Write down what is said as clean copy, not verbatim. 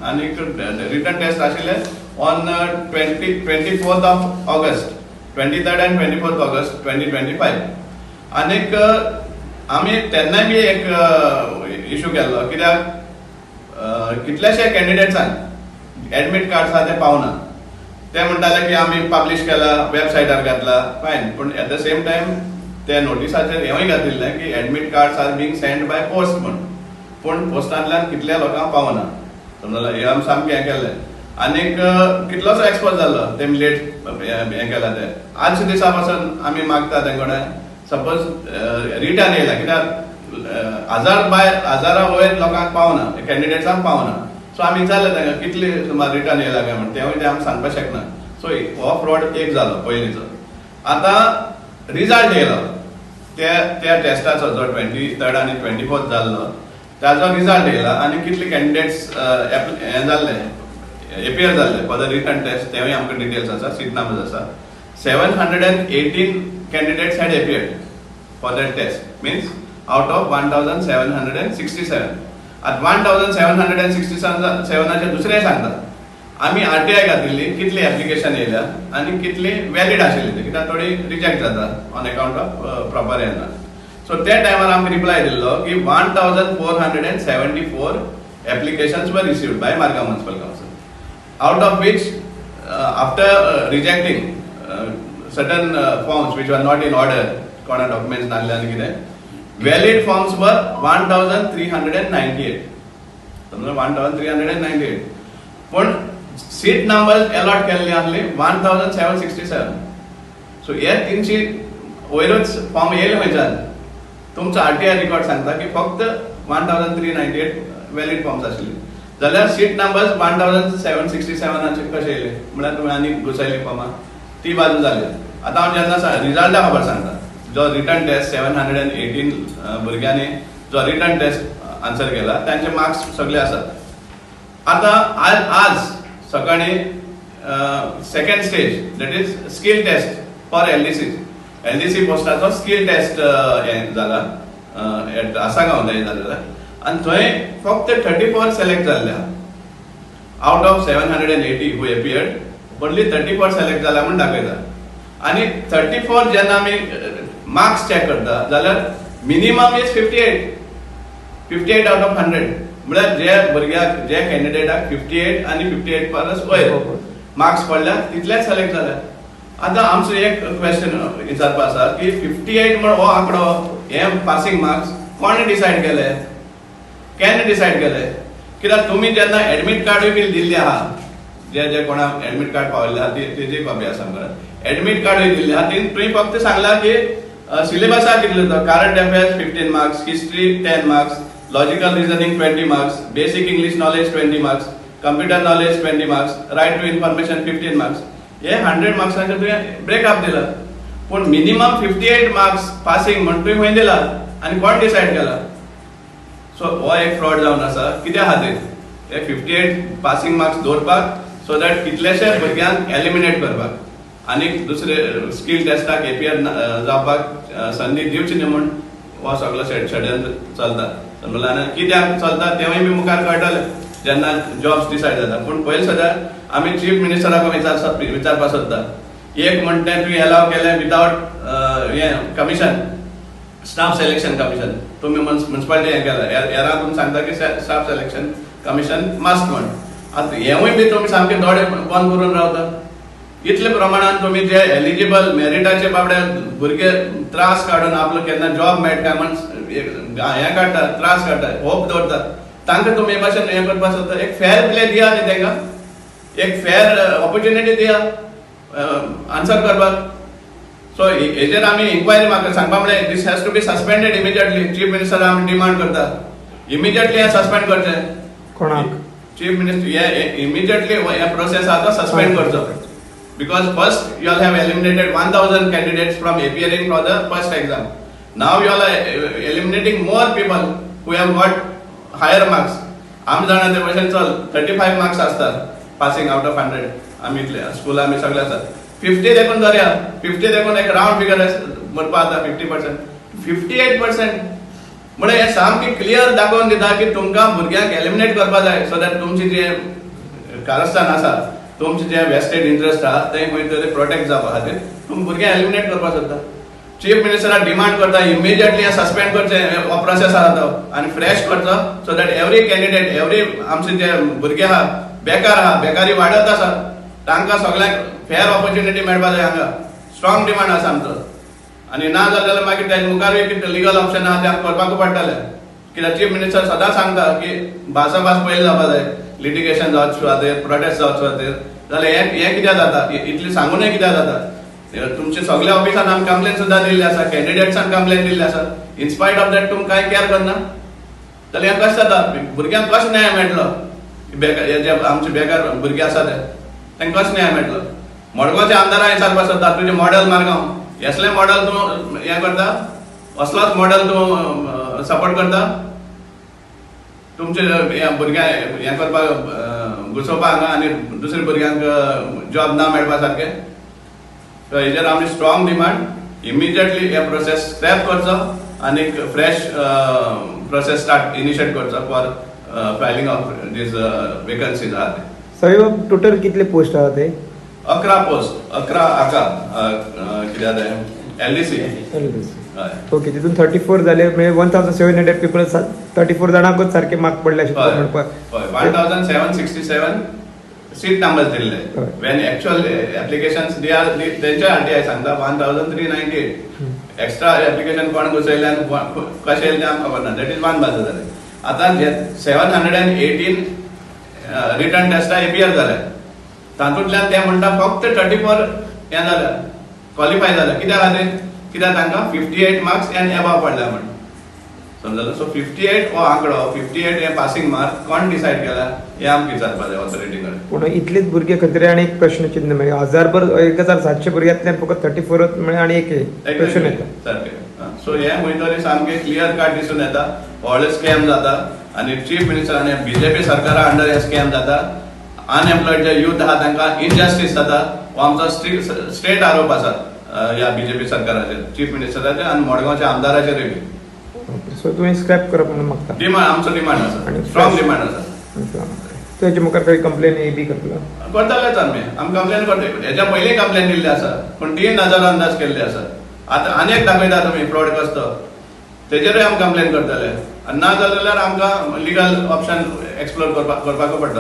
आनी return taste आशिल्ले on 24th of August, 23rd and 24th August 2025. आनीक आमी तेन्नाय बी एक इशू केल्लो, कित्याक कितलेशे कॅन्डिडेट्सांक एडमीट कार्ड आसा ते पावना. ते म्हणटाले की आमी पब्लिश केला, वेबसायटार घातला. फायन, पूण एट the same time ते नोटिसाचेर हेंवूय घातिल्लें की admit cards are being send by post म्हूण, पूण पोस्टांतल्यान कितल्या लोकांक पावना, समजलें? हें आमी सामकें हें केल्लें. आनीक कितलोसो एक्सपोज जाल्लो, तेमी लेट हें केलां तें. आजच्या दिसा पासून आमी मागता तें कडेन, सपोज रिटर्न येयला, कित्याक हजार बाय हजारा वयर लोकांक पावना, कॅन्डिडेट्सांक पावना. सो आमी विचारलें तांकां, कितले सुमार रिटर्न येयला काय म्हण. तेवूय ते आमी सांगपाक शकना. सो हो फ्रॉड एक जालो पयलींचो. आतां रिजल्ट येयलो त्या त्या टेस्टाचो, जो 23rd आनी 24th जाल्लो, ताजो रिजल्ट येयला आनी कितले कॅन्डिडेट्स हें जाल्ले, एपियर जाल्ले फॉर the return test, तेवूय आमकां डिटेल्स आसा, सीट नंबर्स आसा. 718 candidates had appeared for that test, means out of 1767. आतां 1767 सेवनाचे दुसरें सांगता, आमी आरटीआय घातिल्ली, कितली एप्लिकेशन येयल्या आनी कितली वॅलीड आशिल्ली ती, कित्याक थोडी रिजेक्ट जाता ऑन अकाउंट ऑफ प्रॉपर येना. सो त्या टायमार आमकां रिप्लाय दिल्लो की 1474 applications were received by Margao Municipal Council, out of which after rejecting certain forms which were not in order, कोणा डॉक्युमेंट्स नासले आनी कितें, valid forms were 1398, समजा 1398. पूण सीट नंबर अलॉट केल्ली आहली 1767. सो हे 300 वयरूच फॉर्म येयले खंयच्यान? तुमचो आरटीआय रिकॉर्ड सांगता की फक्त 1398 valid forms आशिल्ली, जाल्यार सीट नंबर्स 1767 सेवनाचे कशे येयले? म्हळ्यार तुमी आनी घुसयली फॉर्मां. ती बाजू जाली. आतां हांव जेन्ना रिजल्टा खबर सांगता, जो रिटन टेस्ट 718 भुरग्यांनी जो रिटन टेस्ट आन्सर केला, तांचे मार्क्स सगळे आसात. आतां आज सकाळी second stage, that is skill test for LDC, LDC पोस्टाचो skill test हें जाला एट आसागांव थंय जालेलो आनी थंय फक्त 34 सिलेक्ट जाल्ले. Out of 780 who appeared, only 34 select जाला म्हूण दाखयता. आनी 34 जेन्ना आमी मार्क्स चॅक करता जाल्यार minimum is 58, 58 out of 100. म्हळ्यार जे भुरग्याक, जे कॅन्डिडेटाक 58 आनी 58 परस वयर मार्क्स पडल्या, तितलेच सिलेक्ट जाले. आतां आमचो एक क्वेश्चन विचारपा आसा की 58 म्हण हो आंकडो, हे पासिंग मार्क्स कोणे डिसायड केले, केन्ना डिसायड केले? कित्याक तुमी जेन्ना एडमीट कार्डूय बीन दिल्ली आहा, जे जे कोणाक एडमीट कार्ड पावयल्ले आहा, तेजी कॉपी आसा आमकां, एडमीट कार्डूय दिल्ली आहा, ती तुमी फक्त सांगला की सिलेबसा कितलो तो current affairs 15 marks, history 10 marks, logical reasoning 20 marks, basic English knowledge 20 marks, computer knowledge 20 marks, right to information 15 marks. हे 100 मार्क्साचे तुवें ब्रेकअप दिला, पूण मिनिमम 58 मार्क्स पासिंग म्हण तुवें खंय दिला आनी कोण डिसायड केला? सो हो एक फ्रॉड जावन आसा. कित्या खातीर हे 58 पासिंग मार्क्स दवरपाक? सो that कितलेशे भुरग्यांक एलिमिनेट करपाक आनी दुसरे स्कील टेस्टाक एपियर जावपाक संदी दिवची न्हय म्हूण हो सगळो षडयंत्र चलता, समजलें? आनी कित्याक चलता तेंवूय बी मुखार कळटलें जेन्ना जॉब्स डिसायड जाता. पूण पयलीं सद्या आमी चीफ मिनिस्टराक विचारपाक सोदता. एक म्हणटा तुवें एलाव केलें विदावट हें कमिशन, स्टाफ सिलेक्शन कमिशन. तुम्ही मुन्सिपालिटी हें केलां, हेरां तुमी सांगता की स्टाफ सिलेक्शन कमिशन मस्ट म्हण. आतां हेंवूय बी तुमी सामके दोळे बंद करून रावता. इतले प्रमाणान तुमी जे एलिजिबल मेरिटाचे बाबडे भुरगे त्रास काडून आपलो केन्ना जॉब मेळटा काय म्हण हें काडटा, त्रास काडटा, होप दवरता, तांकां तुमी हे भाशेन हें करपाक सोदता. एक फेर प्ले दिया न्ही तांकां, एक फेर ऑपॉर्च्युनिटी दिया आन्सर करपाक. सो हेजेर आमी इन्क्वायरी, म्हाका सांगपा म्हळ्यार this has to be suspended immediately. Chief minister आमी डिमांड करता, इमिजिएटली हें सस्पेंड करचें. कोणाक? चीफ मिनिस्टर, हे इमिजिएटली हे प्रोसेस आतां सस्पेंड करचो, because first you all have eliminated 1000 candidates from appearing for the first exam. Now you all are eliminating more people who have got higher marks. आमी जाणा ते भशेन, चल 35 मार्क्स आसतात पासिंग आउट ऑफ 100. आमी इतले स्कुला आमी सगळे आसात, 50 देखून धरया, 50 देखून एक रावंड फिगर म्हणपा जाता, 50%, 58% म्हणजे हे सामकें क्लियर दाखोवन दिता की तुमकां भुरग्यांक एलिमिनेट करपा जाय, सो that तुमची जे कारस्थान आसा, तुमचे जे वेस्टेड इंट्रस्ट आहा, ते खंय तरी प्रोटेक्ट जावपा खातीर तुमी भुरग्यांक एलिमिनेट करपाक सोदता. चीफ मिनिस्टराक डिमांड करता, इमिजिएटली हें सस्पेंड करचें हो प्रोसेस आसा तो आनी फ्रेश करचो, so that every candidate, every आमचे जे भुरगे आहा, बेकार आहा, बेकारी वाडत आसा, तांकां सगळ्यांक फेर ऑपॉर्च्युनिटी मेळपा जाय. हांगा स्ट्रॉंग डिमांड आसा आमचो. आनी ना जाल्यार मागीर तेजे मुखारूय कितें लिगल ऑप्शन आहा ते आमकां करपाकूय पडटलें, कित्याक चीफ मिनिस्टर सदांच सांगता की भासाभास पयलीं जावपा जाय, लिटिगेशन जावचे सुवातेर, प्रोटेस्ट जावचे सुवातेर. जाल्यार हें कित्याक जाता? इतलें सांगूनय कित्याक जाता? तुमचे सगल्या ऑफिसान आमी कंप्लेन सुद्दां दिल्ली आसा, कॅन्डिडेट्सान कंप्लेन दिल्ली आसा. इनस्पायट ऑफ that तुमी कांय केअर करना जाल्यार हें कशें जाता? भुरग्यांक कशें न्याय मेळटलो? बेकार हे जे आमचे बेकार भुरगे आसा ते, तांकां कशें न्याय मेळटलो? मडगांवच्या आमदारां विचारपाक सोदता, तुजें मॉडेल मारगांव, असलें मॉडेल तूं हें करता, असलोच मॉडेल तूं सपोर्ट करता तुमचे हे भुरग्यांक हें करपाक, घुसोवपाक हांगा आनी दुसऱ्या भुरग्यांक जॉब ना मेळपा सारकें. सो हेजेर आमी स्ट्रॉंग डिमांड, इमिजिएटली हे प्रोसेस स्क्रॅप करचो आनी फ्रेश प्रोसेस स्टार्ट इनिशिएट करचो for filing of these vacancies आहा ते. सगळे टोटल कितले पोस्ट आहा ते? 11 पोस्ट, 11 हाका कितें तें एलडीसी. हय. ओके, तितून 34 जाले, म्हणजे 1700 people, 34 जाणांकूच सारखे मार्क पडले अशें तुका म्हणपाक? हय, 1767 सीट नंबर्स दिल्ले, when actual applications they are, तेंच्या आरटीआय सांगता, 1398. एक्स्ट्रा एप्लिकेशन कोण घुसयले आनी कशें येयलें तें आमकां खबर ना. That is one बाजू जालें. आतां जे 718 रिटन टेस्टा एपियर जाले, तातूंतल्यान ते म्हणटा फक्त 34 हें जाल्या, क्वॉलिफाय जाल्या. कित्या खातीर? कित्याक तांकां 58 मार्क्स एंड एबाव पडल्या म्हण समजलं. सो 58 हो आंकडो, 58 हे पासिंग मार्क कोण डिसायड केला हे आमकां विचारपा जाय ऑथॉरिटी कडेन. पूण इतलीच भुरगे खंय तरी आनी एक प्रश्नचिन्ह, म्हणजे हजारभर, 1700 भुरग्यांतल्यान फक्त 34 म्हणजे आनी एक हे प्रश्न येता. सारकें. सो हे खंय तरी सामकें क्लियर कट दिसून येता, व्हडले स्कॅम जाता आनी चीफ मिनिस्टर आनी बीजेपी सरकारा अंडर हे स्कॅम जाता. अनएम्प्लॉयड जे युथ आहा तांकां इनजस्टीस जाता, हो आमचो स्ट्रेट आरोप आसा ह्या बीजेपी सरकाराचेर, चीफ मिनिस्टराचेर आनी मडगांवच्या आमदाराचेरूय बी. सो तुवें स्क्रॅप करप म्हणून मागता? डिमांड, आमचो डिमांड आसा. आनी स्ट्रॉंग डिमांड आसा. तूं हेच्या मुखार काही कंप्लेन हे बी करतलो? करतालेच आमी, आमी कंप्लेन करता. हेच्या पयलीं कंप्लेन दिल्ली आसा, पूण ती नजर अंदाज केल्ली आसा. आतां आनी एक दाखयता तुमी फ्रॉड कसो तो, तेजेरूय आमी कंप्लेन करतले आनी ना जाल्यार आमकां लिगल ऑप्शन एक्सप्लोर करपाकूय पडटा.